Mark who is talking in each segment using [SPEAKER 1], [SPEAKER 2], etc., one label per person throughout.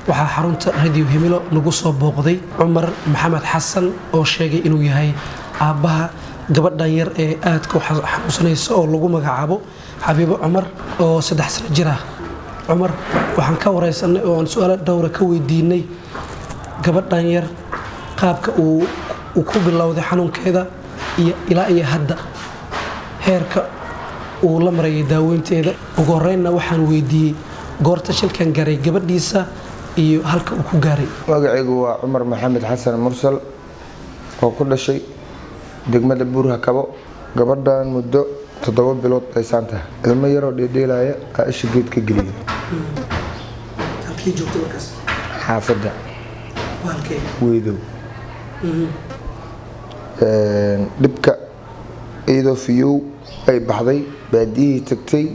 [SPEAKER 1] Waxaa xarunta Radio Himilo nagu soo booqday Cumar Maxamed Xasan oo sheegay inuu yahay aabbaha gabadhan yar ee aadka u xanuunsanaysa oo lagu magacaabo Xabiibo Cumar oo 3 sano jir ah. Cumar waxaan ka wareysanay oo aan su-aalo dhowra ka weydiinay gabadhan yar, qaabka uu ku bilowday xanuunkeeda iyo ilaa iyo hadda heerka uu la marayay daaweynteeda. Ugu horeynna waxaan weydiiyey goorta shilkan gaaray gabadhiisa iyo halka uu ku gaaray.
[SPEAKER 2] Magacaygu waa Cumar Maxamed Xasan Mursal oo ku dhashay degmada Buurhakabo. Gabadhan muddo 7 bilood ay saan tahay. Ilmo yaroo dheedheelaya aa isha geed ka geliyay. Xaafadda Weydow. Dhibka iyadoo fiyow ay baxday, baadiyihii tagtay,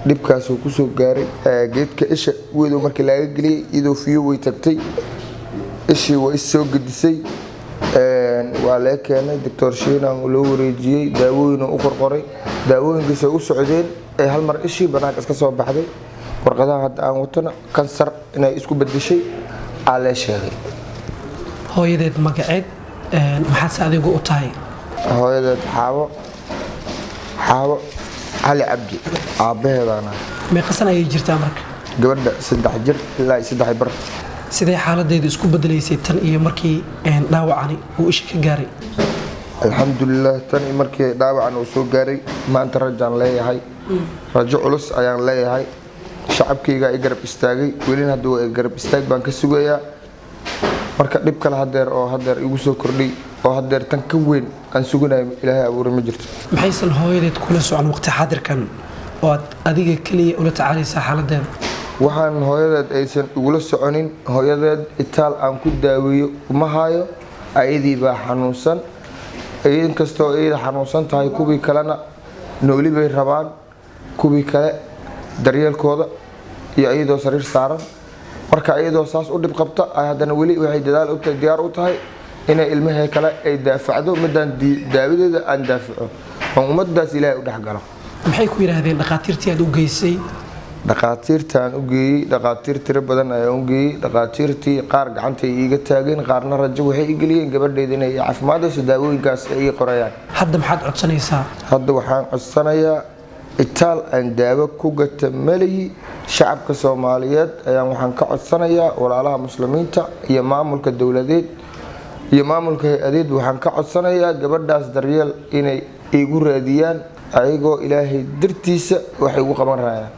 [SPEAKER 2] dhibkaasuu kusoo gaaray geedka isha Weydow. Markii laga geliyay, iyadoo fiyow way tagtay, ishii waa is soo gedisay. Waa laga keenay Doctor Shiina, loo wareejiyey, daawooyin u qorqoray. Daawooyinkiisa u socdeen ee hal mar ishii banaanka iska soo baxday. Warqadaha hadda aan watona kansar inay isku bedeshay aa lee sheegay.
[SPEAKER 1] Hooyadeed magaceed, maxaadse adigu u tahay?
[SPEAKER 2] Hooyadeed Xaabo, Xaabo Cali Cabdi, aabbaheedaana.
[SPEAKER 1] Meeqa sana ayay jirtaa marka?
[SPEAKER 2] Gabadha 3 jir ilaa 3.5.
[SPEAKER 1] Sidee xaaladeedu isku bedelaysay tan iyo markii dhaawacani uu isha ka gaaray?
[SPEAKER 2] Alxamdulilah, tan iyo markii dhaawacan uu soo gaaray, maanta rajaan leeyahay, rajo culus ayaan leeyahay. Shacabkayga i garab istaagay, welina hadda waa i garab istaag baan ka sugayaa. Marka dhib kale hadeer oo hadeer igu soo kordhay oo hadeer tan ka weyn aan suganayo Ilaahay abuuray ma jirto.
[SPEAKER 1] Maxaysan hooyadeed kula socon waqti xaadirkan oo aad adiga keliya ula tacaalaysaa xaaladeeda?
[SPEAKER 2] Waxaan hooyadeed aysan igula soconin, hooyadeed itaal aan ku daaweeyo uma hayo. Ayadii baa xanuunsan. Inkastoo iyada xanuunsan tahay, kuwii kalena nooli bay rabaan, kuwii kale daryeelkooda iyo iyadoo sariir saaran. Marka iyadoo saas u dhib qabta ay haddana weli waxay dadaal u tahay, diyaar u tahay inay ilmahee kale ay daafacdo. Midaan daawadeeda aan daafaco oon ummadaas Ilaahay u dhexgalo.
[SPEAKER 1] Maxay ku yidhaahdeen dhakhaatiirtii aad u geysay?
[SPEAKER 2] Dhakhaatiirtaan u geeyey, dhakhaatiir tiro badan ayaan u geeyey. Dhakhaatiirtii qaar gacantay iiga taageen, qaarna rajo waxay i geliyeen gabadheeda inay caafimaadayso, daawooyinkaas ay ii qorayaan.
[SPEAKER 1] Hadda maxaad codsanaysaa?
[SPEAKER 2] Hadda waxaan codsanayaa, itaal aan daawo ku gata malayi. Shacabka Soomaaliyeed ayaan waxaan ka codsanayaa, walaalaha Muslimiinta iyo maamulka dowladeed iyo maamulka hay-adeed, waxaan ka codsanayaa gabadhaas daryeel inay iigu raadiyaan, ayagoo Ilaahay dartiisa waxay ugu qaban raayaan.